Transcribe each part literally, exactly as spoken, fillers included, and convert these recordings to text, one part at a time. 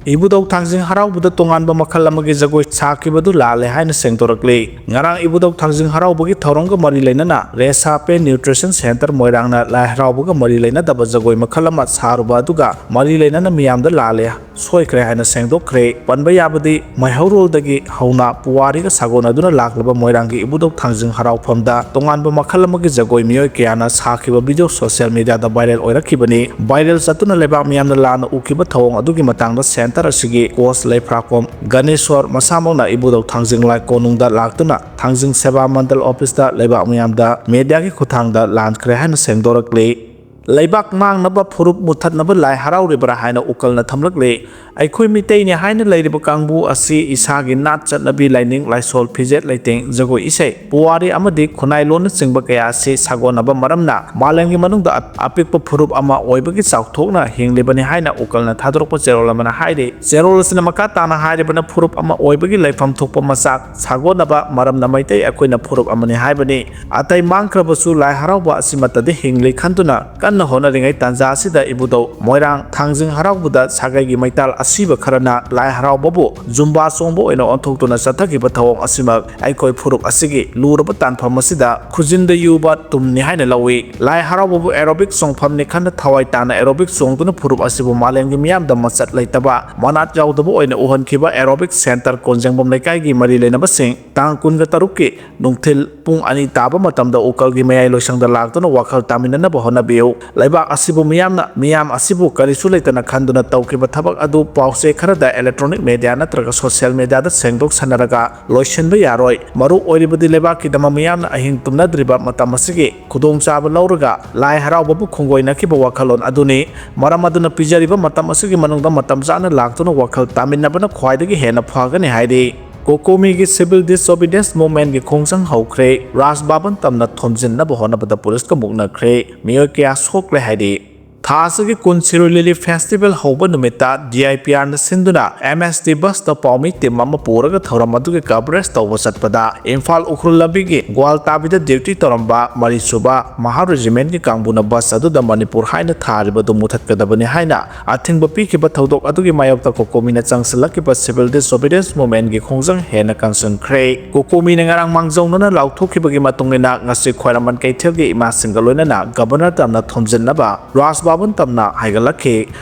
ꯏꯕꯨꯙꯧ ꯊꯥꯡꯖꯤꯡ ꯍꯔꯥꯎꯕꯗ ꯇꯣꯉꯥꯟꯕ ꯃꯈꯜ ꯑꯃꯒꯤ ꯖꯒꯣꯏ ꯁꯥꯈꯤꯕꯗꯨ ꯂꯥꯜꯂꯦ ꯍꯥꯏꯅ ꯁꯦꯡꯗꯣꯔꯛꯂꯤ꯫ ꯉꯔꯥꯡ ꯏꯕꯨꯙꯧ ꯊꯥꯡꯖꯤꯡ ꯍꯔꯥꯎꯕꯒꯤ ꯊꯧꯔꯝꯒ ꯃꯔꯤ ꯂꯩꯅꯅ ꯔꯦꯁꯥ ꯄꯦ ꯅ꯭ꯌꯨꯇ꯭ꯔꯤꯁꯟ ꯁꯦꯟꯇꯔ ꯃꯣꯏꯔꯥꯡꯅ ꯂꯥꯏ ꯍꯔꯥꯎꯕꯒ ꯃꯔꯤ ꯂꯩꯅꯗꯕ ꯖꯒꯣꯏ ꯃꯈꯜ ꯑꯃ ꯁꯥꯔꯨꯕ ꯑꯗꯨꯒ ꯃꯔꯤ ꯂꯩꯅꯅ ꯃꯤꯌꯥꯝꯗ ꯂꯥꯜꯂꯦ, ꯁꯣꯏꯈ꯭ꯔꯦ ꯍꯥꯏꯅ ꯁꯦꯡꯗꯣꯛꯈ꯭ꯔꯦ꯫ ꯄꯟꯕ ꯌꯥꯕꯗꯤ ꯃꯩꯍꯧꯔꯣꯜꯗꯒꯤ ꯍꯧꯅ ꯄꯨꯋꯥꯔꯤꯒ ꯁꯥꯒꯣꯟꯅꯗꯨꯅ ꯂꯥꯛꯂꯕ ꯃꯣꯏꯔꯥꯡꯒꯤ ꯏꯕꯨꯙꯧ ꯊꯥꯡꯖꯤꯡ ꯍꯔꯥꯎꯐꯝꯗ ꯇꯣꯉꯥꯟꯕ ꯃꯈꯜ ꯑꯃꯒꯤ ꯖꯒꯣꯏ ꯃꯤꯑꯣꯏ ꯀꯌꯥꯅ ꯁꯥꯈꯤꯕ ꯚꯤꯗꯤꯑꯣ ꯁꯣꯁꯤꯌꯦꯜ ꯃꯤꯗꯤꯌꯥꯗ ꯚꯥꯏꯔꯦꯜ ꯑꯣꯏꯔꯛꯈꯤꯕꯅꯤ꯫ ꯚꯥꯏꯔꯦꯜ ꯆꯠꯇꯨꯅ ꯂꯩꯕꯥꯛ ꯃꯤꯌꯥꯝꯅ ꯂꯥꯟꯅ ꯎꯈꯤꯕ ꯊꯧꯑꯣꯡ ꯑꯗꯨꯒꯤ ꯃꯇꯥꯡꯗ ꯁꯦꯟꯇꯔ ꯑꯁꯤꯒꯤ ꯀꯣꯁ ꯂꯩꯐ꯭ꯔꯥꯛꯄꯝ ꯒꯅꯦꯁꯣꯔ ꯃꯁꯥꯃꯛꯅ ꯏꯕꯨꯙꯧ ꯊꯥꯡꯖꯤꯡ ꯂꯥꯏ ꯀꯣꯅꯨꯡꯗ ꯂꯥꯛꯇꯨꯅ ꯊꯥꯡꯖꯤꯡ ꯁꯦꯕꯥ ꯃꯟꯗꯜ ꯑꯣꯐꯤꯁꯇ ꯂꯩꯕꯥꯛ ꯃꯤꯌꯥꯝꯗ ꯃꯤꯗꯤꯌꯥꯒꯤ ꯈꯨꯠꯊꯥꯡꯗ ꯂꯥꯟꯈ꯭ꯔꯦ ꯍꯥꯏꯅ ꯁꯦꯡꯗꯣꯔꯛꯂꯤ꯫ ꯂꯩꯕꯥꯛ ꯃꯥꯡꯅꯕ ꯐꯨꯔꯨꯞ ꯃꯨꯠꯊꯠꯅꯕ ꯂꯥꯏ ꯍꯔꯥꯎꯔꯤꯕ꯭ꯔꯥ ꯍꯥꯏꯅ ꯎꯀꯜꯅ ꯊꯝꯂꯛꯂꯤ꯫ ꯑꯩꯈꯣꯏ ꯃꯤꯇꯩꯅꯤ ꯍꯥꯏꯅ ꯂꯩꯔꯤꯕ ꯀꯥꯡꯕꯨ ꯑꯁꯤ ꯏꯁꯥꯒꯤ ꯅꯥꯠ ꯆꯠꯅꯕꯤ, ꯂꯥꯏꯅꯤꯡ ꯂꯥꯏꯁꯣꯜ, ꯐꯤꯖꯦꯠ ꯂꯩꯇꯦꯡ, ꯖꯒꯣꯏ ꯏꯁꯩ, ꯄꯨꯋꯥꯔꯤ ꯑꯃꯗꯤ ꯈꯨꯟꯅꯥꯏ ꯂꯣꯟꯅꯆꯤꯡꯕ ꯀꯌꯥ ꯑꯁꯤ ꯁꯥꯒꯣꯟꯅꯕ ꯃꯔꯝꯅ ꯃꯥꯂꯦꯝꯒꯤ ꯃꯅꯨꯡꯗ ꯑꯄꯤꯛꯄ ꯐꯨꯔꯨꯞ ꯑꯃ ꯑꯣꯏꯕꯒꯤ ꯆꯥꯎꯊꯣꯛꯅ ꯍꯤꯡꯂꯤꯕꯅꯤ ꯍꯥꯏꯅ ꯎꯀꯜꯅ ꯊꯥꯗꯣꯔꯛꯄ ꯆꯦꯔꯣꯜ ꯑꯃꯅ ꯍꯥꯏꯔꯤ꯫ ꯆꯦꯔꯣꯜ ꯑꯁꯤꯅ ꯃꯈꯥ ꯇꯥꯅ ꯍꯥꯏꯔꯤꯕꯅ ꯐꯨꯔꯨꯞ ꯑꯃ ꯑꯣꯏꯕꯒꯤ ꯂꯩꯐꯝ ꯊꯣꯛꯄ ꯃꯆꯥꯛ ꯁꯥꯒꯣꯟꯅꯕ ꯃꯔꯝꯅ ꯃꯩꯇꯩ ꯑꯩꯈꯣꯏꯅ ꯐꯨꯔꯨꯞ ꯑꯃꯅꯤ ꯍꯥꯏꯕꯅꯤ꯫ ꯑꯇꯩ ꯃꯥꯡꯈ꯭ꯔꯕꯁꯨ ꯂꯥꯏ ꯍꯔꯥꯎꯕ ꯑꯁꯤꯃꯠꯇꯗꯤ ꯍꯤꯡꯂꯤ ꯈꯟꯗꯨꯅ ꯀꯟꯅ ꯍꯣꯠꯅꯔꯤꯉꯩ ꯇꯥꯟꯖꯥ ꯑꯁꯤꯗ ꯏꯕꯨꯙꯧ ꯃꯣꯏꯔꯥꯡ ꯊꯥꯡꯖꯤꯡ ꯍꯔꯥꯎꯕꯗ ꯁꯥꯒꯩꯒꯤ ꯃꯩꯇꯥꯜ ꯑꯁꯤꯕ ꯈꯔꯅ ꯂꯥꯏ ꯍꯔꯥꯎꯕꯕꯨ ꯖꯨꯝꯕꯥ ꯆꯣꯡꯕ ꯑꯣꯏꯅ ꯑꯣꯟꯊꯣꯛꯇꯨꯅ ꯆꯠꯊꯈꯤꯕ ꯊꯧꯑꯣꯡ ꯑꯁꯤꯃꯛ ꯑꯩꯈꯣꯏ ꯐꯨꯔꯨꯞ ꯑꯁꯤꯒꯤ ꯂꯨꯔꯕ ꯇꯥꯟꯐꯝ ꯑꯁꯤꯗ ꯈꯨꯖꯤꯟꯗ ꯌꯨꯕ ꯇꯨꯝꯅꯤ ꯍꯥꯏꯅ ꯂꯧꯏ꯫ ꯂꯥꯏ ꯍꯔꯥꯎꯕꯕꯨ ꯑꯦꯔꯣꯕꯤꯛ ꯆꯣꯡꯐꯝꯅꯤ ꯈꯟꯅ ꯊꯋꯥꯏ ꯇꯥꯅ ꯑꯦꯔꯣꯕꯤꯛ ꯆꯣꯡꯗꯨꯅ ꯐꯨꯔꯨꯞ ꯑꯁꯤꯕꯨ ꯃꯥꯂꯦꯝꯒꯤ ꯃꯤꯌꯥꯝꯗ ꯃꯆꯠ ꯂꯩꯇꯕ, ꯃꯅꯥꯠ ꯌꯥꯎꯗꯕ ꯑꯣꯏꯅ ꯎꯍꯟꯈꯤꯕ ꯑꯦꯔꯣꯕꯤꯛ ꯁꯦꯟꯇꯔ ꯀꯣꯟꯖꯦꯡꯕꯝ ꯂꯩꯀꯥꯏꯒꯤ ꯃꯔꯤ ꯂꯩꯅꯕꯁꯤꯡ ꯇꯥꯡ ꯀꯨꯟꯒ ꯇꯔꯨꯛꯀꯤ ꯅꯨꯡꯊꯤꯜ ꯄꯨꯡ ꯑꯅꯤ ꯇꯥꯕ ꯃꯇꯝꯗ ꯎꯀꯜꯒꯤ ꯃꯌꯥꯏ ꯂꯣꯏꯁꯪꯗ ꯂꯥꯛꯇꯨꯅ ꯋꯥꯈꯜ ꯇꯥꯃꯤꯟꯅꯅꯕ ꯍꯣꯠꯅꯕꯤꯌꯨ꯫ ꯂꯩꯕꯥꯛ ꯑꯁꯤꯕꯨ ꯃꯤꯌꯥꯝꯅ, ꯃꯤꯌꯥꯝ ꯑꯁꯤꯕꯨ ꯀꯔꯤꯁꯨ ꯂꯩꯇꯅ ꯈꯟꯗꯨꯅ ꯇꯧꯈꯤꯕ ꯊꯕꯛ ꯑꯗꯨ ꯄꯥꯎ ꯆꯦ ꯈꯔꯗ, ꯏꯂꯦꯛꯇ꯭ꯔꯣꯅꯤꯛ ꯃꯦꯗꯤꯌꯥ ꯅꯠꯇ꯭ꯔꯒ ꯁꯣꯁꯤꯌꯦꯜ ꯃꯦꯗꯤꯌꯥꯗ ꯁꯦꯡꯗꯣꯛ ꯁꯟꯅꯔꯒ ꯂꯣꯏꯁꯤꯟꯕ ꯌꯥꯔꯣꯏ꯫ ꯃꯔꯨ ꯑꯣꯏꯔꯤꯕꯗꯤ ꯂꯩꯕꯥꯛꯀꯤꯗꯃꯛ ꯃꯤꯌꯥꯝꯅ ꯑꯍꯤꯡ ꯇꯨꯝꯅꯗ꯭ꯔꯤꯕ ꯃꯇꯝ ꯑꯁꯤꯒꯤ ꯈꯨꯗꯣꯡꯆꯥꯕ ꯂꯧꯔꯒ ꯂꯥꯏ ꯍꯔꯥꯎꯕꯕꯨ ꯈꯣꯡꯒꯣꯏꯅꯈꯤꯕ ꯋꯥꯈꯜꯂꯣꯟ ꯑꯗꯨꯅꯤ꯫ ꯃꯔꯝ ꯑꯗꯨꯅ ꯄꯤꯖꯔꯤꯕ ꯃꯇꯝ ꯑꯁꯤꯒꯤ ꯃꯅꯨꯡꯗ ꯃꯇꯝ ꯆꯥꯅ ꯂꯥꯛꯇꯨꯅ ꯋꯥꯈꯜ ꯇꯥꯃꯤꯟꯅꯕꯅ ꯈ꯭ꯋꯥꯏꯗꯒꯤ ꯍꯦꯟꯅ ꯐꯒꯅꯤ ꯍꯥꯏꯔꯤ꯫ ꯀꯣꯀꯣꯃꯤꯒꯤ civil disobedience movementꯀꯤ ꯈꯣꯡꯖꯪ ꯍꯧꯈ꯭ꯔꯦ꯫ ꯔꯥꯖ ꯚꯕꯟ ꯇꯝꯅ ꯊꯣꯝꯖꯤꯟꯅꯕ ꯍꯣꯠꯅꯕꯗ ꯄꯨꯂꯤꯁꯀ ꯃꯨꯛꯅꯈ꯭ꯔꯦ꯫ ꯃꯤꯑꯣꯏ ꯀꯌꯥ ꯁꯣꯛꯂꯦ ꯍꯥꯏꯔꯤ꯫ ꯊꯥ ꯑꯁꯤꯒꯤ ꯀꯨꯟ ꯁꯤꯔꯣꯏ ꯂꯤꯂꯤ ꯐꯦꯁꯇꯤꯚꯦꯜ ꯍꯧꯕ ꯅꯨꯃꯤꯠꯇ ꯗꯤ ꯑꯥꯏ ꯄꯤ ꯑꯥꯔꯅ ꯁꯤꯟꯗꯨꯅ ꯑꯦꯝ ꯑꯦꯁ ꯇꯤ ꯕꯁꯇ ꯄꯥꯎꯃꯤ ꯇꯤꯝ ꯑꯃ ꯄꯨꯔꯒ ꯊꯧꯔꯝ ꯑꯗꯨꯒꯤ ꯀꯚꯔꯦꯖ ꯇꯧꯕ ꯆꯠꯄꯗ ꯏꯝꯐꯥꯜ ꯎꯈ꯭ꯔꯨꯜ ꯂꯝꯕꯤꯒꯤ ꯒ꯭ꯋꯥꯜꯇꯥꯕꯤꯗ ꯗ꯭ꯌꯨꯇꯤ ꯇꯧꯔꯝꯕ ꯃꯔꯤꯁꯨꯕ ꯃꯍꯥ ꯔꯦꯖꯤꯃꯦꯟꯒꯤ ꯀꯥꯡꯕꯨꯅ ꯕꯁ ꯑꯗꯨꯗ ꯃꯅꯤꯄꯨꯔ ꯍꯥꯏꯅ ꯊꯥꯔꯤꯕꯗꯨ ꯃꯨꯊꯠꯀꯗꯕꯅꯤ ꯍꯥꯏꯅ ꯑꯊꯤꯡꯕ ꯄꯤꯈꯤꯕ ꯊꯧꯗꯣꯛ ꯑꯗꯨꯒꯤ ꯃꯥꯌꯣꯛꯇ ꯀꯣꯀꯣꯃꯤꯅ ꯆꯪꯁꯤꯜꯂꯛꯈꯤꯕ ꯁꯤꯚꯤꯜ ꯗꯤꯁꯑꯣꯕꯤꯗꯤꯌꯦꯟꯁ ꯃꯨꯚꯃꯦꯟꯒꯤ ꯈꯣꯡꯖꯪ ꯍꯦꯟꯅ ꯀꯟꯁꯤꯟꯈ꯭ꯔꯦ꯫ ꯀꯣꯀꯣꯃꯤꯅ ꯉꯔꯥꯡ ꯃꯥꯡꯖꯧꯅꯅ ꯂꯥꯎꯊꯣꯛꯈꯤꯕꯒꯤ ꯃꯇꯨꯡ ꯏꯟꯅ ꯉꯁꯤ ꯈ꯭ꯋꯥꯏꯔꯝꯕꯟ ꯀꯩꯊꯦꯜꯒꯤ ꯏꯃꯥꯁꯤꯡꯒ ꯂꯣꯏꯅꯅ ꯒꯕꯔꯅꯔ ꯇꯝꯅ ꯊꯣꯝꯖꯤꯟꯅꯕ ꯔꯥꯖ ꯚꯕꯟ ꯇꯝꯅ ꯍꯥꯏꯒꯠꯂꯛꯈꯤ꯫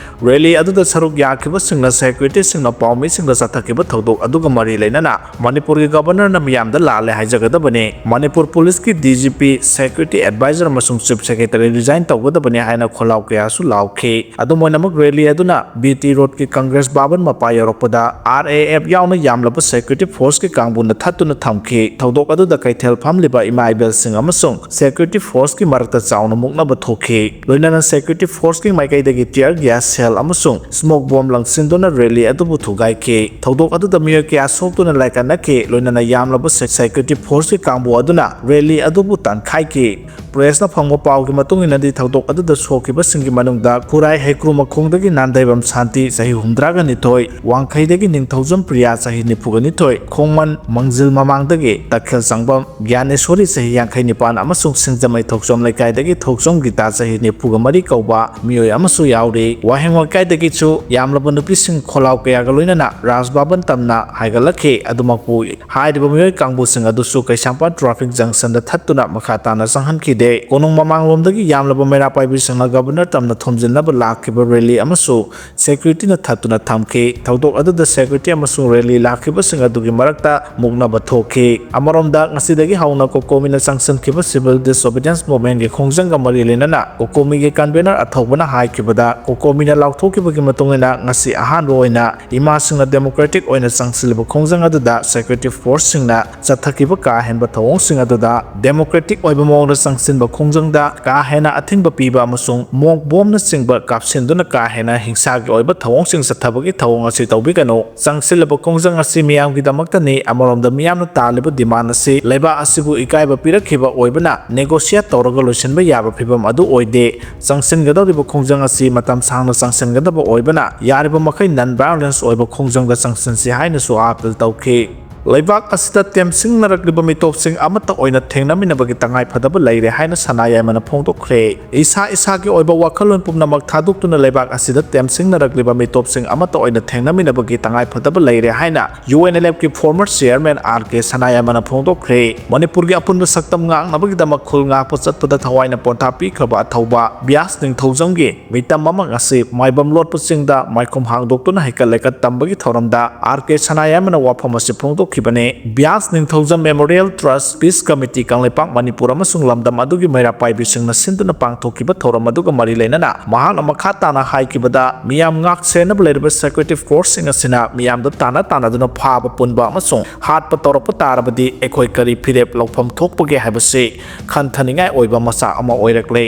ꯔꯦꯂꯤ ꯑꯗꯨꯗ ꯁꯔꯨꯛ ꯌꯥꯈꯤꯕꯁꯤꯡꯅ ꯁꯦꯀ꯭ꯌꯨꯔꯤꯇꯤꯁꯤꯡꯅ ꯄꯥꯎꯃꯤꯁꯤꯡꯗ ꯆꯠꯊꯈꯤꯕ ꯊꯧꯗꯣꯛ ꯑꯗꯨꯒ ꯃꯔꯤ ꯂꯩꯅꯅ ꯃꯅꯤꯄꯨꯔꯒꯤ ꯒꯕꯔꯅꯔꯅ ꯃꯤꯌꯥꯝꯗ ꯂꯥꯜꯂꯦ ꯍꯥꯏꯖꯒꯗꯕꯅꯤ꯫ ꯃꯅꯤꯄꯨꯔ ꯄꯨꯂꯤꯁꯀꯤ D G P, security adviser ꯑꯃꯁꯨꯡ ꯆꯤꯐ ꯁꯦꯀ꯭ꯔꯦꯇꯔꯤ ꯔꯤꯖꯥꯏꯟ ꯇꯧꯒꯗꯕꯅꯤ ꯍꯥꯏꯅ ꯈꯣꯜꯂꯥꯎ ꯀꯌꯥꯁꯨ ꯂꯥꯎꯈꯤ꯫ ꯑꯗꯨꯝ ꯑꯣꯏꯅꯃꯛ ꯔꯦꯂꯤ ꯑꯗꯨꯅ ꯕꯤ ꯇꯤ ꯔꯣꯗꯀꯤ ꯀꯪꯒ꯭ꯔꯦꯁ ꯚꯕꯟ ꯃꯄꯥ ꯌꯧꯔꯛꯄꯗ ꯑꯥꯔ ꯑꯦ ꯑꯦꯐ ꯌꯥꯎꯅ ꯌꯥꯝꯂꯕ ꯁꯦꯀ꯭ꯌꯨꯔꯤꯇꯤ ꯐꯣꯔꯁꯀꯤ ꯀꯥꯡꯕꯨꯅ ꯊꯠꯇꯨꯅ ꯊꯝꯈꯤ꯫ ꯊꯧꯗꯣꯛ ꯑꯗꯨꯗ ꯀꯩꯊꯦꯜ ꯐꯝꯂꯤꯕ ꯏꯃꯥ ꯏꯕꯦꯜꯁꯤꯡ ꯑꯃꯁꯨꯡ ꯁꯦꯀ꯭ꯌꯨꯔꯤꯇꯤ ꯐꯣꯔꯁꯀꯤ ꯃꯔꯛꯇ ꯆꯥꯎꯅ ꯃꯨꯛꯅꯕ ꯊꯣꯛꯈꯤ꯫ ꯂꯣꯏꯅꯅ ꯁꯦꯀ꯭ꯌꯨꯔꯤꯇꯤ ꯐꯣꯔꯁꯀꯤ ꯃꯥꯏꯀꯩꯗꯒꯤ ꯇꯤꯌꯔ ꯒ꯭ꯌꯥꯁ ꯁꯦꯜ ꯑꯃꯁꯨꯡ ꯁ꯭ꯃꯣꯛ ꯕꯣꯝ ꯂꯪꯁꯤꯟꯗꯨꯅ ꯔꯦꯂꯤ ꯑꯗꯨꯕꯨ ꯊꯨꯒꯥꯏꯈꯤ꯫ ꯊꯧꯗꯣꯛ ꯑꯗꯨꯗ ꯃꯤꯑꯣꯏ ꯀꯌꯥ ꯁꯣꯛꯇꯨꯅ ꯂꯥꯏꯀꯠꯅꯈꯤ꯫ ꯂꯣꯏꯅꯅ ꯌꯥꯝꯂꯕ ꯁꯦ-, ꯁꯦꯀ꯭ꯌꯨꯔꯤꯇꯤ ꯐꯣꯔꯁꯀꯤ ꯀꯥꯡꯕꯨ ꯑꯗꯨꯅ ꯔꯦꯂꯤ ꯑꯗꯨꯕꯨ ꯇꯥꯟꯈꯥꯏꯈꯤ꯫ ꯄ꯭ꯔꯦꯁꯅ ꯐꯪꯕ ꯄꯥꯎꯒꯤ ꯃꯇꯨꯡ ꯏꯟꯅꯗꯤ, ꯊꯧꯗꯣꯛ ꯑꯗꯨꯗ ꯁꯣꯛꯈꯤꯕꯁꯤꯡꯒꯤ ꯃꯅꯨꯡꯗ ꯈꯨꯔꯥꯏ ꯍꯩꯀ꯭ꯔꯨ ꯃꯈꯣꯡꯗꯒꯤ ꯅꯥꯟꯗꯩꯕꯝ ꯁꯥꯟꯇꯤ, ꯆꯍꯤ ꯍꯨꯝꯗ꯭ꯔꯥꯒ ꯅꯤꯊꯣꯏ, ꯋꯥꯡꯈꯩꯗꯒꯤ ꯅꯤꯡꯊꯧꯖꯝ ꯄ꯭ꯔꯤꯌꯥ, ꯆꯍꯤ ꯅꯤꯐꯨꯒ ꯅꯤꯊꯣꯏ, ꯈꯣꯡꯃꯟ ꯃꯪꯖꯤꯜ ꯃꯃꯥꯡꯗꯒꯤ ꯇꯈꯦꯜ ꯆꯪꯕꯝ ꯒ꯭ꯌꯥꯅꯦꯁꯣꯔꯤ, ꯆꯍꯤ ꯌꯥꯡꯈꯩ ꯅꯤꯄꯥꯟ, ꯑꯃꯁꯨꯡ ꯁꯤꯡꯖꯃꯩ ꯊꯣꯛꯆꯣꯝ ꯂꯩꯀꯥꯏꯗꯒꯤ ꯊꯣꯛꯆꯣꯝ ꯒꯤꯇꯥ, ꯆꯍꯤ ꯅꯤꯐꯨꯒ ꯃꯔꯤ ꯀꯧꯕ ꯃꯤꯑꯣꯏ ꯑꯃꯁꯨ ꯌꯥꯎꯔꯤ꯫ ꯋꯥꯍꯦꯡ ꯂꯩꯀꯥꯏꯗꯒꯤꯁꯨ ꯌꯥꯝꯂꯕ ꯅꯨꯄꯤꯁꯤꯡ ꯈꯣꯜꯂꯥꯎ ꯀꯌꯥꯒ ꯂꯣꯏꯅꯅ ꯔꯥꯖ ꯚꯕꯟ ꯇꯝꯅ ꯍꯥꯏꯒꯠꯂꯛꯈꯤ꯫ ꯑꯗꯨꯃꯛꯄꯨ ꯍꯥꯏꯔꯤꯕ ꯃꯤꯑꯣꯏ ꯀꯥꯡꯕꯨꯁꯤꯡ ꯑꯗꯨꯁꯨ ꯀꯩꯁꯥꯝꯄꯥꯠ ꯇ꯭ꯔꯥꯐꯤꯛ ꯖꯪꯁꯟꯗ ꯊꯠꯇꯨꯅ ꯃꯈꯥ ꯇꯥꯅ ꯆꯪꯍꯟꯈꯤꯗꯦ꯫ ꯀꯣꯅꯨꯡ ꯃꯃꯥꯡꯂꯣꯝꯗꯒꯤ ꯌꯥꯝꯂꯕ ꯃꯩꯔꯥ ꯄꯥꯏꯕꯤꯁꯤꯡꯅ ꯒꯕꯔꯅꯔ ꯇꯝꯅ ꯊꯣꯝꯖꯤꯟꯅꯕ ꯂꯥꯛꯈꯤꯕ ꯔꯦꯂꯤ ꯑꯃꯁꯨ ꯁꯦꯀ꯭ꯌꯨꯔꯤꯇꯤꯅ ꯊꯠꯇꯨꯅ ꯊꯝꯈꯤ꯫ ꯊꯧꯗꯣꯛ ꯑꯗꯨꯗ ꯁꯦꯀ꯭ꯌꯨꯔꯤꯇꯤ ꯑꯃꯁꯨꯡ ꯔꯦꯂꯤ ꯂꯥꯛꯈꯤꯕꯁꯤꯡ ꯑꯗꯨꯒꯤ ꯃꯔꯛꯇ ꯃꯨꯛꯅꯕ ꯊꯣꯛꯈꯤ꯫ ꯑꯃꯔꯣꯝꯗ, ꯉꯁꯤꯗꯒꯤ ꯍꯧꯅ ꯀꯣꯀꯣꯃꯤꯅ ꯆꯪꯁꯤꯟꯈꯤꯕ ꯁꯤꯚꯤꯜ ꯗꯤꯁꯑꯣꯕꯤꯗꯤꯌꯦꯟꯁ ꯃꯨꯚꯃꯦꯟꯒꯤ ꯈꯣꯡꯖꯪꯒ ꯃꯔꯤ ꯂꯩꯅꯅ ꯀꯣꯀꯣꯃꯤꯒꯤ ꯀꯟꯚꯦꯅꯔ ꯑꯊꯧꯕꯅ ꯍꯥꯏꯈꯤꯕꯗ, ꯀꯣꯀꯣꯃꯤꯅ ꯂꯥꯎꯊꯣꯛꯈꯤꯕꯒꯤ ꯃꯇꯨꯡ ꯏꯟꯅ ꯉꯁꯤ ꯑꯍꯥꯟꯕ ꯑꯣꯏꯅ ꯏꯃꯥꯁꯤꯡꯅ ꯗꯦꯃꯣꯀ꯭ꯔꯦꯇꯤꯛ ꯑꯣꯏꯅ ꯆꯪꯁꯤꯜꯂꯤꯕ ꯈꯣꯡꯖꯪ ꯑꯗꯨꯗ ꯁꯦꯀ꯭ꯌꯨꯔꯤꯇꯤ ꯐꯣꯔꯁꯁꯤꯡꯅ ꯆꯠꯊꯈꯤꯕ ꯀꯥ ꯍꯦꯟꯕ ꯊꯧꯑꯣꯡꯁꯤꯡ ꯑꯗꯨꯗ ꯗꯦꯃꯣꯀ꯭ꯔꯦꯇꯤꯛ ꯑꯣꯏꯕ ꯃꯑꯣꯡꯗ ꯆꯪꯁꯤꯟꯕ ꯈꯣꯡꯖꯪꯗ ꯀꯥ ꯍꯦꯟꯅ ꯑꯊꯤꯡꯕ ꯄꯤꯕ ꯑꯃꯁꯨꯡ ꯃꯣꯛ ꯕꯣꯝꯅꯆꯤꯡꯕ ꯀꯥꯞꯁꯤꯟꯗꯨꯅ ꯀꯥ ꯍꯦꯟꯅ ꯍꯤꯡꯁꯥꯒꯤ ꯑꯣꯏꯕ ꯊꯧꯑꯣꯡꯁꯤꯡ ꯆꯠꯊꯕꯒꯤ ꯊꯧꯑꯣꯡ ꯑꯁꯤ ꯇꯧꯕꯤꯒꯅꯨ꯫ ꯆꯪꯁꯤꯜꯂꯕ ꯈꯣꯡꯖꯪ ꯑꯁꯤ ꯃꯤꯌꯥꯝꯒꯤꯗꯃꯛꯇꯅꯤ꯫ ꯑꯃꯔꯣꯝꯗ, ꯃꯤꯌꯥꯝꯅ ꯇꯥꯜꯂꯤꯕ ꯗꯤꯃꯥꯟ ꯑꯁꯤ ꯂꯩꯕꯥꯛ ꯑꯁꯤꯕꯨ ꯏꯀꯥꯏꯕ ꯄꯤꯔꯛꯈꯤꯕ ꯑꯣꯏꯕꯅ ꯅꯦꯒꯣꯁꯤꯌꯦꯠ ꯇꯧꯔꯒ ꯂꯣꯏꯁꯤꯟꯕ ꯌꯥꯕ ꯐꯤꯚꯝ ꯑꯗꯨ ꯑꯣꯏꯗꯦ꯫ ꯆꯪꯁꯤꯟꯒꯗꯧꯔꯤꯕ ꯍꯥꯏꯔꯤꯕ ꯈꯣꯡꯖꯪ ꯑꯁꯤ ꯃꯇꯝ ꯁꯥꯡꯅ ꯆꯪꯁꯤꯟꯒꯗꯕ ꯑꯣꯏꯕꯅ, ꯌꯥꯔꯤꯕ ꯃꯈꯩ non violence ꯑꯣꯏꯕ ꯈꯣꯡꯖꯪꯗ ꯆꯪꯁꯤꯟꯁꯤ ꯍꯥꯏꯅꯁꯨ ꯑꯥꯄꯤꯜ ꯇꯧꯈꯤ꯫ ꯂꯩꯕꯥꯛ ꯑꯁꯤꯗ ꯇꯦꯝꯁꯤꯡꯅꯔꯛꯂꯤꯕ ꯃꯤꯇꯣꯞꯁꯤꯡ ꯑꯃꯠꯇ ꯑꯣꯏꯅ ꯊꯦꯡꯅꯃꯤꯟꯅꯕꯒꯤ ꯇꯉꯥꯏꯐꯗꯕ ꯂꯩꯔꯦ ꯍꯥꯏꯅ ꯁꯅꯥ ꯌꯥꯏꯃꯅ ꯐꯣꯡꯗꯣꯛꯈ꯭ꯔꯦ꯫ ꯏꯁꯥ ꯏꯁꯥꯒꯤ ꯑꯣꯏꯕ ꯋꯥꯈꯜꯂꯣꯟ ꯄꯨꯝꯅꯃꯛ ꯊꯥꯗꯣꯛꯇꯨꯅ ꯂꯩꯕꯥꯛ ꯑꯁꯤꯗ ꯇꯦꯝꯁꯤꯡꯅꯔꯛꯂꯤꯕ ꯃꯤꯇꯣꯞꯁꯤꯡ ꯑꯃꯠꯇ ꯑꯣꯏꯅ ꯊꯦꯡꯅꯃꯤꯟꯅꯕꯒꯤ ꯇꯉꯥꯏꯐꯗꯕ ꯂꯩꯔꯦ ꯍꯥꯏꯅ ꯌꯨ ꯑꯦꯟ ꯑꯦꯜ ꯑꯦꯐꯀꯤ former chairman R K Sana ꯌꯥꯏꯃꯅ ꯐꯣꯡꯗꯣꯛꯈ꯭ꯔꯦ꯫ ꯃꯅꯤꯄꯨꯔꯒꯤ ꯑꯄꯨꯟꯕ ꯁꯛꯇꯝ ꯉꯥꯛꯅꯕꯒꯤꯗꯃꯛ ꯈꯨꯜ ꯉꯥꯛꯄ ꯆꯠꯄꯗ ꯊꯋꯥꯏꯅ ꯄꯣꯟꯊꯥ ꯄꯤꯈ꯭ꯔꯕ ꯑꯊꯧꯕ ꯕ꯭ꯌꯥꯁ ꯅꯤꯡꯊꯧꯖꯝꯒꯤ ꯃꯤꯇꯝ ꯑꯃ ꯉꯁꯤ ꯃꯥꯏꯕꯝ ꯂꯣꯠꯄ ꯆꯤꯡꯗ ꯃꯥꯏꯈꯨꯝ ꯍꯥꯡꯗꯣꯛꯇꯨꯅ ꯍꯩꯀꯠ ꯂꯩꯀꯠ ꯇꯝꯕꯒꯤ ꯊꯧꯔꯝꯗ ꯑꯥꯔ ꯀꯦ ꯁꯅꯥꯌꯥꯏꯃꯅ ꯋꯥꯐꯝ ꯑꯁꯤ ꯐꯣꯡꯗꯣꯛꯈꯤꯕꯅꯤ꯫ ꯕ꯭ꯌꯥꯁ Ningthoujam Memorial Trust Peace Committee Kangleipak Manipur ꯑꯃꯁꯨꯡ ꯂꯝꯗꯝ ꯑꯗꯨꯒꯤ ꯃꯩꯔꯥ ꯄꯥꯏꯕꯤꯁꯤꯡꯅ ꯁꯤꯟꯗꯨꯅ ꯄꯥꯡꯊꯣꯛꯈꯤꯕ ꯊꯧꯔꯝ ꯑꯗꯨꯒ ꯃꯔꯤ ꯂꯩꯅꯅ ꯃꯍꯥꯛꯅ ꯃꯈꯥ ꯇꯥꯅ ꯍꯥꯏꯈꯤꯕꯗ, ꯃꯤꯌꯥꯝ ꯉꯥꯛ ꯁꯦꯟꯅꯕ ꯂꯩꯔꯤꯕ security forceꯁꯤꯡ ꯑꯁꯤꯅ ꯃꯤꯌꯥꯝꯗ ꯇꯥꯟꯅ ꯇꯥꯟꯅꯗꯨꯅ ꯐꯥꯕ ꯄꯨꯟꯕ ꯑꯃꯁꯨꯡ ꯍꯥꯠꯄ ꯇꯧꯔꯛꯄ ꯇꯥꯔꯕꯗꯤ ꯑꯩꯈꯣꯏ ꯀꯔꯤ ꯐꯤꯔꯦꯞ ꯂꯧꯐꯝ ꯊꯣꯛꯄꯒꯦ ꯍꯥꯏꯕꯁꯤ ꯈꯟꯊꯅꯤꯡꯉꯥꯏ ꯑꯣꯏꯕ ꯃꯆꯥꯛ ꯑꯃ ꯑꯣꯏꯔꯛꯂꯦ꯫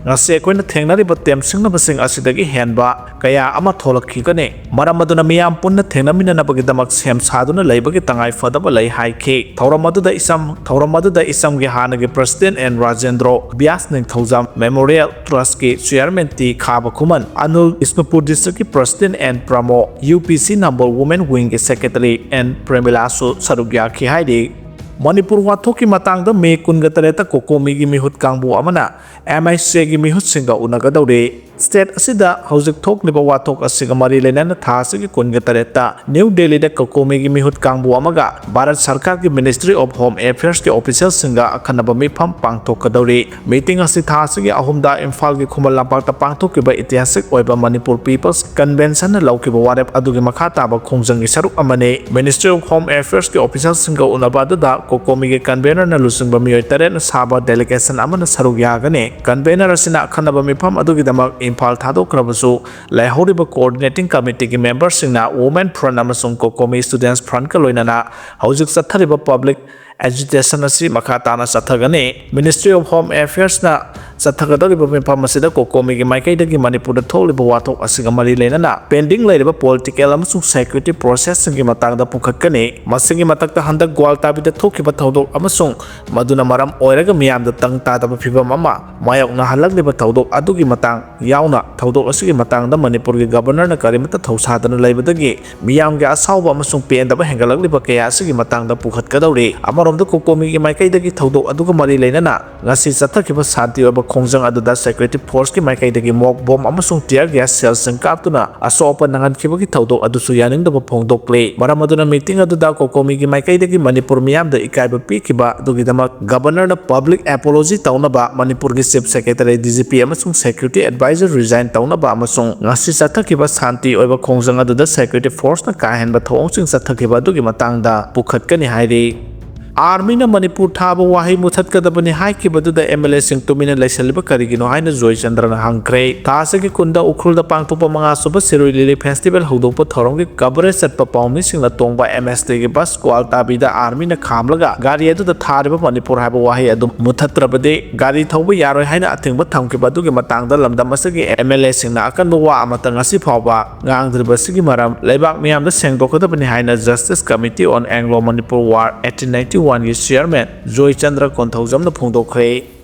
ꯉꯁꯤ ꯑꯩꯈꯣꯏꯅ ꯊꯦꯡꯅꯔꯤꯕ ꯇꯦꯝꯁꯤꯡꯅꯕꯁꯤꯡ ꯑꯁꯤꯗꯒꯤ ꯍꯦꯟꯕ ꯀꯌꯥ ꯑꯃ ꯊꯣꯛꯂꯛꯈꯤꯒꯅꯤ꯫ ꯃꯔꯝ ꯑꯗꯨꯅ ꯃꯤꯌꯥꯝ ꯄꯨꯟꯅ ꯊꯦꯡꯅꯃꯤꯟꯅꯅꯕꯒꯤꯗꯃꯛ ꯁꯦꯝ ꯁꯥꯗꯨꯅ ꯂꯩꯕꯒꯤ ꯇꯉꯥꯏ ꯐꯗꯕ ꯂꯩ ꯍꯥꯏꯈꯤ꯫ ꯊꯧꯔꯝ ꯑꯗꯨꯗ ꯏꯆꯝ, ꯊꯧꯔꯝ ꯑꯗꯨꯗ ꯏꯆꯝꯒꯤ ꯍꯥꯟꯅꯒꯤ President N Rajendro, Byas Ningthoujam Memorial Trustꯀꯤ Chairman ꯇꯤ ꯈꯥꯕꯈꯨꯃꯟ, ꯑꯅꯨꯜ, ꯕꯤꯁꯅꯨꯄꯨꯔ Districtꯀꯤ President N Pramo, U P C number Women Wingꯒꯤ Secretary N ꯄ꯭ꯔꯦꯃꯤꯂꯥꯁꯨ ꯁꯔꯨꯛ ꯌꯥꯈꯤ ꯍꯥꯏꯔꯤ꯫ ꯃꯅꯤꯄꯨꯔ ꯋꯥꯊꯣꯛꯀꯤ ꯃꯇꯥꯡꯗ ꯃꯦ ꯀꯨꯟꯒ ꯇꯔꯦꯠꯇ ꯀꯣꯀꯣꯃꯤꯒꯤ ꯃꯤꯍꯨꯠ ꯀꯥꯡꯕꯨ ꯑꯃꯅ ꯑꯦꯝ ꯑꯥꯏ ꯁꯤꯒꯤ ꯃꯤꯍꯨꯠꯁꯤꯡꯒ ꯎꯅꯒꯗꯧꯔꯤ꯫ State ꯑꯁꯤꯗ ꯍꯧꯖꯤꯛ ꯊꯣꯛꯂꯤꯕ ꯋꯥꯊꯣꯛ ꯑꯁꯤꯒ ꯃꯔꯤ ꯂꯩꯅꯅ ꯊꯥ ꯑꯁꯤꯒꯤ ꯀꯨꯟꯒ ꯇꯔꯦꯠꯇ ꯅ꯭ꯌꯨ ꯗꯦꯜꯂꯤꯗ ꯀꯣꯀꯣꯃꯤꯒꯤ ꯃꯤꯍꯨꯠ ꯀꯥꯡꯕꯨ ꯑꯃꯒ ꯚꯥꯔꯠ ꯁꯔꯀꯥꯔꯒꯤ Ministry of Home Affairsꯀꯤ officialꯁꯤꯡꯒ ꯑꯈꯟꯅꯕ ꯃꯤꯐꯝ ꯄꯥꯡꯊꯣꯛꯀꯗꯧꯔꯤ꯫ Meeting ꯑꯁꯤ ꯊꯥ ꯑꯁꯤꯒꯤ ꯑꯍꯨꯝꯗ ꯏꯝꯐꯥꯜꯒꯤ ꯈꯨꯃꯟ ꯂꯝꯄꯥꯛꯇ ꯄꯥꯡꯊꯣꯛꯈꯤꯕ ꯏꯇꯤꯍꯥꯁꯤꯛ ꯑꯣꯏꯕ Manipur People's Conventionꯅ ꯂꯧꯈꯤꯕ ꯋꯥꯔꯦꯞ ꯑꯗꯨꯒꯤ ꯃꯈꯥ ꯇꯥꯕ ꯈꯣꯡꯖꯪꯒꯤ ꯁꯔꯨꯛ ꯑꯃꯅꯤ꯫ Ministry of Home Affairsꯀꯤ officialꯁꯤꯡꯒ ꯎꯅꯕ ꯑꯗꯨꯗ ꯀꯣꯀꯣꯃꯤꯒꯤ convenorꯅ ꯂꯨꯆꯤꯡꯕ ꯃꯤꯑꯣꯏ ꯇꯔꯦꯠꯅ ꯁꯥꯕ delegation ꯑꯃꯅ ꯁꯔꯨꯛ ꯌꯥꯒꯅꯤ꯫ Convener ꯑꯁꯤꯅ ꯑꯈꯟꯅꯕ ꯃꯤꯐꯝ ꯑꯗꯨꯒꯤꯗꯃꯛ ꯏꯝꯐꯥꯜ ꯊꯥꯗꯣꯛꯈ꯭ꯔꯕꯁꯨ, ꯂꯩꯍꯧꯔꯤꯕ Coordinating Committeeꯒꯤ memberꯁꯤꯡꯅ Women Front ꯑꯃꯁꯨꯡ ꯀꯣꯀꯣꯃꯤ Students Frontꯀ ꯂꯣꯏꯅꯅ ꯍꯧꯖꯤꯛ ꯆꯠꯊꯔꯤꯕ public agitation ꯑꯁꯤ ꯃꯈꯥ ꯇꯥꯅ ꯆꯠꯊꯒꯅꯤ꯫ Ministry of Home Affairsꯅ ꯆꯠꯊꯒꯗꯧꯔꯤꯕ ꯃꯤꯐꯝ ꯑꯁꯤꯗ ꯀꯣꯀꯣꯃꯤꯒꯤ ꯃꯥꯏꯀꯩꯗꯒꯤ ꯃꯅꯤꯄꯨꯔꯗ ꯊꯣꯛꯂꯤꯕ ꯋꯥꯊꯣꯛ ꯑꯁꯤꯒ ꯃꯔꯤ ꯂꯩꯅꯅ pending ꯂꯩꯔꯤꯕ political ꯑꯃꯁꯨꯡ security processꯁꯤꯡꯒꯤ ꯃꯇꯥꯡꯗ ꯄꯨꯈꯠꯀꯅꯤ꯫ ꯃꯁꯤꯒꯤ ꯃꯊꯛꯇ ꯍꯟꯗꯛ ꯒ꯭ꯋꯥꯜꯇꯥꯕꯤꯗ ꯊꯣꯛꯈꯤꯕ ꯊꯧꯗꯣꯛ ꯑꯃꯁꯨꯡ ꯃꯗꯨꯅ ꯃꯔꯝ ꯑꯣꯏꯔꯒ ꯃꯤꯌꯥꯝꯗ ꯇꯪ ꯇꯥꯗꯕ ꯐꯤꯚꯝ ꯑꯃ ꯃꯥꯌꯣꯛꯅꯍꯜꯂꯛꯂꯤꯕ ꯊꯧꯗꯣꯛ ꯑꯗꯨꯒꯤ ꯃꯇꯥꯡ ꯌꯥꯎꯅ ꯊꯧꯗꯣꯛ ꯑꯁꯤꯒꯤ ꯃꯇꯥꯡꯗ ꯃꯅꯤꯄꯨꯔꯒꯤ Governorꯅ ꯀꯔꯤꯃꯠꯇ ꯊꯧꯁꯥꯗꯅ ꯂꯩꯕꯗꯒꯤ ꯃꯤꯌꯥꯝꯒꯤ ꯑꯁꯥꯎꯕ ꯑꯃꯁꯨꯡ ꯄꯦꯟꯗꯕ ꯍꯦꯟꯒꯠꯂꯛꯂꯤꯕ ꯀꯌꯥ ꯑꯁꯤꯒꯤ ꯃꯇꯥꯡꯗ ꯄꯨꯈꯠꯀꯗꯧꯔꯤ꯫ ꯑꯃꯔꯣꯝꯗ ꯀꯣꯀꯣꯃꯤꯒꯤ ꯃꯥꯏꯀꯩꯗꯒꯤ ꯊꯧꯗꯣꯛ ꯑꯗꯨꯒ ꯃꯔꯤ ꯂꯩꯅꯅ ꯉꯁꯤ ꯆꯠꯊꯈꯤꯕ ꯁꯥꯟꯇꯤ ꯑꯣꯏꯕ ꯈꯣꯡꯖꯪ ꯑꯗꯨꯗ security forceꯀꯤ ꯃꯥꯏꯀꯩꯗꯒꯤ mock bomb ꯑꯃꯁꯨꯡ tear gas shellꯁꯤꯡ ꯀꯥꯞꯇꯨꯅ ꯑꯁꯣꯛ ꯑꯄꯟ ꯅꯪꯍꯟꯈꯤꯕꯒꯤ ꯊꯧꯗꯣꯛ ꯑꯗꯨꯁꯨ ꯌꯥꯅꯤꯡꯗꯕ ꯐꯣꯡꯗꯣꯛꯂꯤ꯫ ꯃꯔꯝ ꯑꯗꯨꯅ meeting ꯑꯗꯨꯗ ꯀꯣꯀꯣꯃꯤꯒꯤ ꯃꯥꯏꯀꯩꯗꯒꯤ ꯃꯅꯤꯄꯨꯔ ꯃꯤꯌꯥꯝꯗ ꯏꯀꯥꯏꯕ ꯄꯤꯈꯤꯕ ꯑꯗꯨꯒꯤꯗꯃꯛ Governorꯅ public apology ꯇꯧꯅꯕ, ꯃꯅꯤꯄꯨꯔꯒꯤ Chief Secretary, DGP ꯑꯃꯁꯨꯡ security advisor resign ꯇꯧꯅꯕ ꯑꯃꯁꯨꯡ ꯉꯁꯤ ꯆꯠꯊꯈꯤꯕ ꯁꯥꯟꯇꯤ ꯑꯣꯏꯕ ꯈꯣꯡꯖꯪ ꯑꯗꯨꯗ security forceꯅ ꯀꯥ ꯍꯦꯟꯕ ꯊꯧꯑꯣꯡꯁꯤꯡ ꯆꯠꯊꯈꯤꯕ ꯑꯗꯨꯒꯤ ꯃꯇꯥꯡꯗ ꯄꯨꯈꯠꯀꯅꯤ ꯍꯥꯏꯔꯤ꯫ Armyꯅ ꯃꯅꯤꯄꯨꯔ ꯊꯥꯕ ꯋꯥꯍꯩ ꯃꯨꯊꯠꯀꯗꯕꯅꯤ ꯍꯥꯏꯈꯤꯕꯗꯨꯗ MLAꯁꯤꯡ ꯇꯨꯃꯤꯟꯅ ꯂꯩꯁꯜꯂꯤꯕ ꯀꯔꯤꯒꯤꯅꯣ ꯍꯥꯏꯅ ꯖꯣꯏꯆꯟꯗ꯭ꯔꯅ ꯍꯪꯈ꯭ꯔꯦ꯫ ꯊꯥ ꯑꯁꯤꯒꯤ ꯀꯨꯟꯗ ꯎꯈ꯭ꯔꯨꯜꯗ ꯄꯥꯡꯊꯣꯛꯄ ꯃꯉꯥꯁꯨꯕ ꯁꯤꯔꯣꯏ ꯂꯤꯂꯤ festival ꯍꯧꯗꯣꯛꯄ ꯊꯧꯔꯝꯒꯤ coverage ꯆꯠꯄ ꯄꯥꯎꯃꯤꯁꯤꯡꯅ ꯇꯣꯡꯕ MSTꯒꯤ bus ꯒ꯭ꯋꯥꯜꯇꯥꯕꯤꯗ Armyꯅ ꯈꯥꯝꯂꯒ ꯒꯥꯔꯤ ꯑꯗꯨꯗ ꯊꯥꯔꯤꯕ ꯃꯅꯤꯄꯨꯔ ꯍꯥꯏꯕ ꯋꯥꯍꯩ ꯑꯗꯨ ꯃꯨꯊꯠꯇ꯭ꯔꯕꯗꯤ ꯒꯥꯔꯤ ꯊꯧꯕ ꯌꯥꯔꯣꯏ ꯍꯥꯏꯅ ꯑꯊꯤꯡꯕ ꯊꯝꯈꯤꯕ ꯑꯗꯨꯒꯤ ꯃꯇꯥꯡꯗ ꯂꯝꯗꯝ ꯑꯁꯤꯒꯤ MLAꯁꯤꯡꯅ ꯑꯀꯟꯕ ꯋꯥ ꯑꯃꯠꯇ ꯉꯁꯤ ꯐꯥꯎꯕ ꯉꯥꯡꯗ꯭ꯔꯤꯕꯁꯤꯒꯤ ꯃꯔꯝ ꯂꯩꯕꯥꯛ ꯃꯤꯌꯥꯝꯗ ꯁꯦꯡꯗꯣꯛꯀꯗꯕꯅꯤ ꯍꯥꯏꯅ Justice Committee on Anglo Manipur War eighteen ninety oneꯒꯤ chairman Joychandra ꯀꯣꯟꯊꯧꯖꯝꯅ ꯐꯣꯡꯗꯣꯛꯈ꯭ꯔꯦ꯫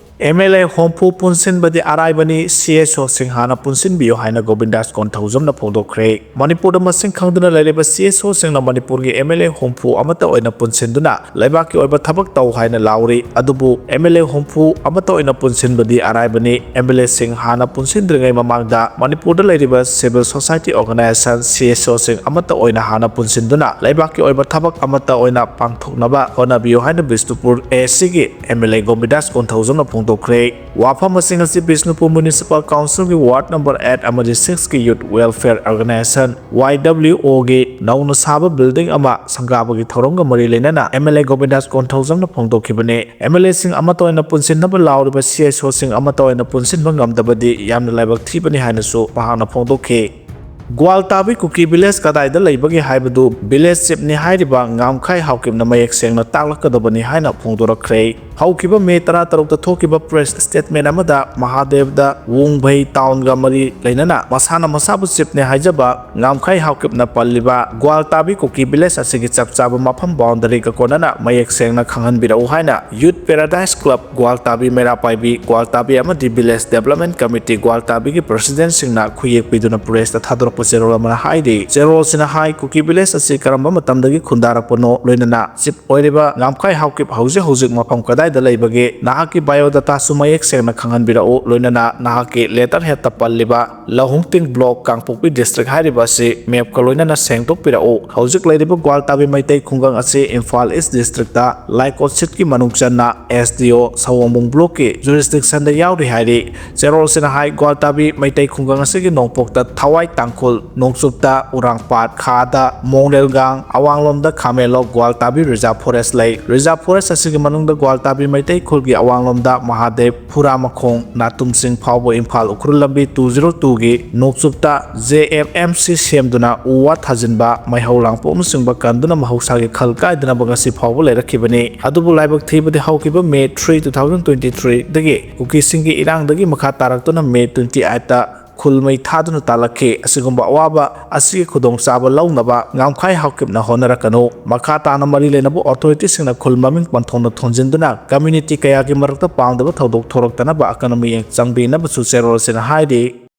MLA ꯍꯨꯝꯐꯨ ꯄꯨꯟꯁꯤꯟꯕꯗꯤ ꯑꯔꯥꯏꯕꯅꯤ, CSOꯁꯤꯡ ꯍꯥꯟꯅ ꯄꯨꯟꯁꯤꯟꯕꯤꯌꯨ ꯍꯥꯏꯅ ꯒꯣꯕꯤꯟꯗꯥꯁ ꯀꯣꯟꯊꯧꯖꯝꯅ ꯐꯣꯡꯗꯣꯛꯈ꯭ꯔꯦ꯫ ꯃꯅꯤꯄꯨꯔꯗ ꯃꯁꯤꯡ ꯈꯪꯗꯅ ꯂꯩꯔꯤꯕ CSOꯁꯤꯡꯅ ꯃꯅꯤꯄꯨꯔꯒꯤ MLA ꯍꯨꯝꯐꯨ ꯑꯃꯠꯇ ꯑꯣꯏꯅ ꯄꯨꯟꯁꯤꯟꯗꯨꯅ ꯂꯩꯕꯥꯛꯀꯤ ꯑꯣꯏꯕ ꯊꯕꯛ ꯇꯧ ꯍꯥꯏꯅ ꯂꯥꯎꯔꯤ꯫ ꯑꯗꯨꯕꯨ MLA ꯍꯨꯝꯐꯨ ꯑꯃꯠꯇ ꯑꯣꯏꯅ ꯄꯨꯟꯁꯤꯟꯕꯗꯤ ꯑꯔꯥꯏꯕꯅꯤ꯫ MLAꯁꯤꯡ ꯍꯥꯟꯅ ꯄꯨꯟꯁꯤꯟꯗ꯭ꯔꯤꯉꯩ ꯃꯃꯥꯡꯗ ꯃꯅꯤꯄꯨꯔꯗ ꯂꯩꯔꯤꯕ civil society organization, CSOꯁꯤꯡ ꯑꯃꯠꯇ ꯑꯣꯏꯅ ꯍꯥꯟꯅ ꯄꯨꯟꯁꯤꯟꯗꯨꯅ ꯂꯩꯕꯥꯛꯀꯤ ꯑꯣꯏꯕ ꯊꯕꯛ ꯑꯃꯠꯇ ꯑꯣꯏꯅ ꯄꯥꯡꯊꯣꯛꯅꯕ ꯍꯣꯠꯅꯕꯤꯌꯨ ꯍꯥꯏꯅ ꯕꯤꯁꯅꯨꯄꯨꯔ ACꯒꯤ MLA ꯒꯣꯕꯤꯟꯗꯥꯁ ꯀꯣꯟꯊꯧꯖꯝꯅ ꯐꯣꯡꯗꯣꯛꯈ꯭ꯔꯦ꯫ ꯋꯥꯐꯝ ꯑꯁꯤꯡ ꯑꯁꯤ Bishnupur Municipal Councilꯒꯤ ward number eight ꯑꯃꯗꯤ sixꯀꯤ Youth Welfare Organization, YWOꯒꯤ ꯅꯧꯅ ꯁꯥꯕ building ꯑꯃ ꯁꯪꯒꯥꯕꯒꯤ ꯊꯧꯔꯝꯒ ꯃꯔꯤ ꯂꯩꯅꯅ MLA ꯒꯣꯕꯤꯟꯗꯥꯁ ꯀꯣꯟꯊꯧꯖꯝꯅ ꯐꯣꯡꯗꯣꯛꯈꯤꯕꯅꯤ꯫ MLAꯁꯤꯡ ꯑꯃꯠꯇ ꯑꯣꯏꯅ ꯄꯨꯟꯁꯤꯟꯅꯕ ꯂꯥꯎꯔꯤꯕ CSOꯁꯤꯡ ꯑꯃꯠꯇ ꯑꯣꯏꯅ ꯄꯨꯟꯁꯤꯟꯕ ꯉꯝꯗꯕꯗꯤ ꯌꯥꯝꯅ ꯂꯥꯏꯕꯛ ꯊꯤꯕꯅꯤ ꯍꯥꯏꯅꯁꯨ ꯃꯍꯥꯛꯅ ꯐꯣꯡꯗꯣꯛꯈꯤ꯫ ꯒ꯭ꯋꯥꯜꯇꯥꯕꯤ ꯀꯨꯀꯤ ꯚꯤꯂꯦꯖ ꯀꯗꯥꯏꯗ ꯂꯩꯕꯒꯦ ꯍꯥꯏꯕꯗꯨ ꯚꯤꯂꯦꯖ ꯆꯤꯞꯅꯤ ꯍꯥꯏꯔꯤꯕ ꯉꯥꯝꯈꯥꯏ ꯍꯥꯎꯀꯤꯞꯅ ꯃꯌꯦꯛ ꯁꯦꯡꯅ ꯇꯥꯛꯂꯛꯀꯗꯕꯅꯤ ꯍꯥꯏꯅ ꯐꯣꯡꯗꯣꯔꯛꯈ꯭ꯔꯦ꯫ ꯍꯧꯈꯤꯕ ꯃꯦ ꯇꯔꯥꯇꯔꯨꯛꯇ ꯊꯣꯛꯈꯤꯕ ꯄ꯭ꯔꯦꯁ ꯁ꯭ꯇꯦꯠꯃꯦꯟ ꯑꯃꯗ ꯃꯍꯥꯗꯦꯕꯗ ꯋꯨꯡꯚꯩ ꯇꯥꯎꯟꯒ ꯃꯔꯤ ꯂꯩꯅꯅ ꯃꯁꯥꯅ ꯃꯁꯥꯕꯨ ꯆꯤꯞꯅꯤ ꯍꯥꯏꯖꯕ ꯉꯥꯝꯈꯥꯏ ꯍꯥꯎꯀꯤꯞꯅ ꯄꯜꯂꯤꯕ ꯒ꯭ꯋꯥꯜꯇꯥꯕꯤ ꯀꯨꯀꯤ ꯚꯤꯂꯦꯖ ꯑꯁꯤꯒꯤ ꯆꯞ ꯆꯥꯕ ꯃꯐꯝ ꯕꯥꯎꯟꯗꯔꯤꯒ ꯀꯣꯟꯅꯅ ꯃꯌꯦꯛ ꯁꯦꯡꯅ ꯈꯪꯍꯟꯕꯤꯔꯛꯎ ꯍꯥꯏꯅ ꯌꯨꯠ ꯄꯦꯔꯥꯗꯥꯏꯁ ꯀ꯭ꯂꯕ ꯒ꯭ꯋꯥꯜꯇꯥꯕꯤ, ꯃꯩꯔꯥ ꯄꯥꯏꯕꯤ ꯒ꯭ꯋꯥꯜꯇꯥꯕꯤ ꯑꯃꯗꯤ ꯚꯤꯂꯦꯖ ꯗꯦꯕꯂꯞꯃꯦꯟ ꯀꯃꯤꯇꯤ ꯒ꯭ꯋꯥꯜꯇꯥꯕꯤꯒꯤ ꯄ꯭ꯔꯁꯤꯗꯦꯟꯁꯤꯡꯅ ꯈꯨꯌꯦꯛ ꯄꯤꯗꯨꯅ ꯄ꯭ꯔꯦꯁꯇ ꯊꯥꯗꯣꯔꯛꯄ ꯆꯦꯔꯣꯜ ꯑꯃꯅ ꯍꯥꯏꯔꯤ꯫ ꯆꯦꯔꯣꯜꯁꯤꯅ ꯍꯥꯏ, ꯀꯨꯀꯤ ꯚꯤꯂꯦꯖ ꯑꯁꯤ ꯀꯔꯝꯕ ꯃꯇꯝꯗꯒꯤ ꯈꯨꯟꯗꯥꯔꯛꯄꯅꯣ, ꯂꯣꯏꯅꯅ ꯆꯤꯞ ꯑꯣꯏꯔꯤꯕ ꯉꯥꯝꯈꯥꯏ ꯍꯥꯎꯀꯤꯞ ꯍꯧꯖꯤꯛ ꯍꯧꯖꯤꯛ ꯃꯐꯝ ꯀꯗꯥꯏꯗ ꯂꯩꯕꯒꯦ? ꯅꯍꯥꯛꯀꯤ ꯕꯥꯏꯑꯣꯗꯥꯇꯥꯁꯨ ꯃꯌꯦꯛ ꯁꯦꯡꯅ ꯈꯪꯍꯟꯕꯤꯔꯛꯎ, ꯂꯣꯏꯅꯅ ꯅꯍꯥꯛꯀꯤ ꯂꯦꯇꯔ ꯍꯦꯗꯇ ꯄꯜꯂꯤꯕ ꯂꯧꯍꯨꯡꯇꯤꯡ ꯕ꯭ꯂꯣꯛ, ꯀꯥꯡꯄꯣꯛꯄꯤ ꯗꯤꯁꯇ꯭ꯔꯤꯛ ꯍꯥꯏꯔꯤꯕ ꯑꯁꯤ ꯃꯦꯞꯀ ꯂꯣꯏꯅꯅ ꯁꯦꯡꯗꯣꯛꯄꯤꯔꯛꯎ꯫ ꯍꯧꯖꯤꯛ ꯂꯩꯔꯤꯕ ꯒ꯭ꯋꯥꯜꯇꯥꯕꯤ ꯃꯩꯇꯩ ꯈꯨꯡꯒꯪ ꯑꯁꯤ ꯏꯝꯐꯥꯜ ꯏꯁ ꯗꯤꯁꯇ꯭ꯔꯤꯛꯇ ꯂꯥꯏꯀꯣꯠꯁꯤꯠꯀꯤ ꯃꯅꯨꯡ ꯆꯟꯅ ꯑꯦꯁ ꯗꯤ ꯑꯣ ꯁꯑꯣꯝꯕꯨꯡ ꯕ꯭ꯂꯣꯛꯀꯤ ꯖꯨꯔꯤꯁꯗꯤꯛꯁꯟꯗ ꯌꯥꯎꯔꯤ ꯍꯥꯏꯔꯤ꯫ ꯆꯦꯔꯣꯜꯁꯤꯅ ꯍꯥꯏ, ꯒ꯭ꯋꯥꯜꯇꯥꯕꯤ ꯃꯩꯇꯩ ꯈꯨꯡꯒꯪ ꯑꯁꯤꯒꯤ ꯅꯣꯡꯄꯣꯛꯇ ꯊꯋꯥꯏ ꯇꯥꯡꯈꯨꯜ, ꯅꯣꯡꯆꯨꯞꯇ ꯎꯔꯥꯡꯄꯥꯠ, ꯈꯥꯗ ꯃꯣꯡꯂꯦꯜꯒꯥꯡ, ꯑꯋꯥꯡꯂꯣꯝꯗ ꯈꯥꯃꯦꯟꯂꯣꯛ ꯒ꯭ꯋꯥꯜꯇꯥꯕꯤ ꯔꯤꯖꯥꯔꯚ ꯐꯣꯔꯦꯁ ꯂꯩ꯫ ꯔꯤꯖꯥꯔꯚ ꯐꯣꯔꯦꯁ ꯑꯁꯤꯒꯤ ꯃꯅꯨꯡꯗ ꯒ꯭ꯋꯥꯜꯇꯥꯕꯤ ꯃꯩꯇꯩ ꯈꯨꯜꯒꯤ ꯑꯋꯥꯡꯂꯣꯝꯗ ꯃꯍꯥꯗꯦꯕ, ꯐꯨꯔꯥꯃꯈꯣꯡ, ꯅꯥꯇꯨꯝꯁꯤꯡ ꯐꯥꯎꯕ ꯏꯝꯐꯥꯜ ꯎꯈ꯭ꯔꯨꯜ ꯂꯝꯕꯤ ꯇꯨ ꯖꯤꯔꯣ ꯇꯨꯒꯤ ꯅꯣꯡꯆꯨꯞꯇ ꯖꯦ ꯑꯦꯐ ꯑꯦꯝ ꯁꯤ ꯁꯦꯝꯗꯨꯅ ꯎ ꯋꯥ ꯊꯥꯖꯤꯟꯕ, ꯃꯩꯍꯧ ꯂꯥꯡꯄꯣꯛꯅꯆꯤꯡꯕ ꯀꯟꯗꯨꯅ ꯃꯍꯧꯁꯥꯒꯤ ꯈꯜ ꯀꯥꯏꯗꯅꯕ ꯉꯁꯤ ꯐꯥꯎꯕ ꯂꯩꯔꯛꯈꯤꯕꯅꯤ꯫ ꯑꯗꯨꯕꯨ ꯂꯥꯏꯕꯛ ꯊꯤꯕꯗꯤ ꯍꯧꯈꯤꯕ May three, two thousand twenty ꯊ꯭ꯔꯤꯗꯒꯤ ꯀꯨꯀꯤꯁꯤꯡꯒꯤ ꯏꯔꯥꯡꯗꯒꯤ ꯃꯈꯥ ꯇꯥꯔꯛꯇꯨꯅ ꯃꯦ ꯇ꯭ꯋꯦꯟꯇꯤ ꯑꯩꯠꯇ ꯈꯨꯜ ꯃꯩ ꯊꯥꯗꯨꯅ ꯇꯥꯜꯂꯛꯈꯤ꯫ ꯑꯁꯤꯒꯨꯝꯕ ꯑꯋꯥꯕ ꯑꯁꯤꯒꯤ ꯈꯨꯗꯣꯡꯆꯥꯕ ꯂꯧꯅꯕ ꯉꯥꯝꯈꯥꯏ ꯍꯥꯎꯀꯤꯞꯅ ꯍꯣꯠꯅꯔꯛꯀꯅꯨ꯫ ꯃꯈꯥ ꯇꯥꯅ ꯃꯔꯤ ꯂꯩꯅꯕ ꯑꯣꯊꯣꯔꯤꯇꯤꯁꯤꯡꯅ ꯈꯨꯜ ꯃꯃꯤꯡ ꯄꯟꯊꯨꯡꯅ ꯊꯣꯟꯖꯤꯟꯗꯨꯅ ꯀꯝꯃ꯭ꯌꯨꯅꯤꯇꯤ ꯀꯌꯥꯒꯤ ꯃꯔꯛꯇ ꯄꯥꯝꯗꯕ ꯊꯧꯗꯣꯛ ꯊꯣꯔꯛꯇꯅꯕ ꯑꯀꯟꯕ ꯃꯤꯠꯌꯦꯡ ꯆꯪꯕꯤꯅꯕꯁꯨ ꯆꯦꯔꯣꯜ ꯑꯁꯤꯅ ꯍꯥꯏꯔꯤ꯫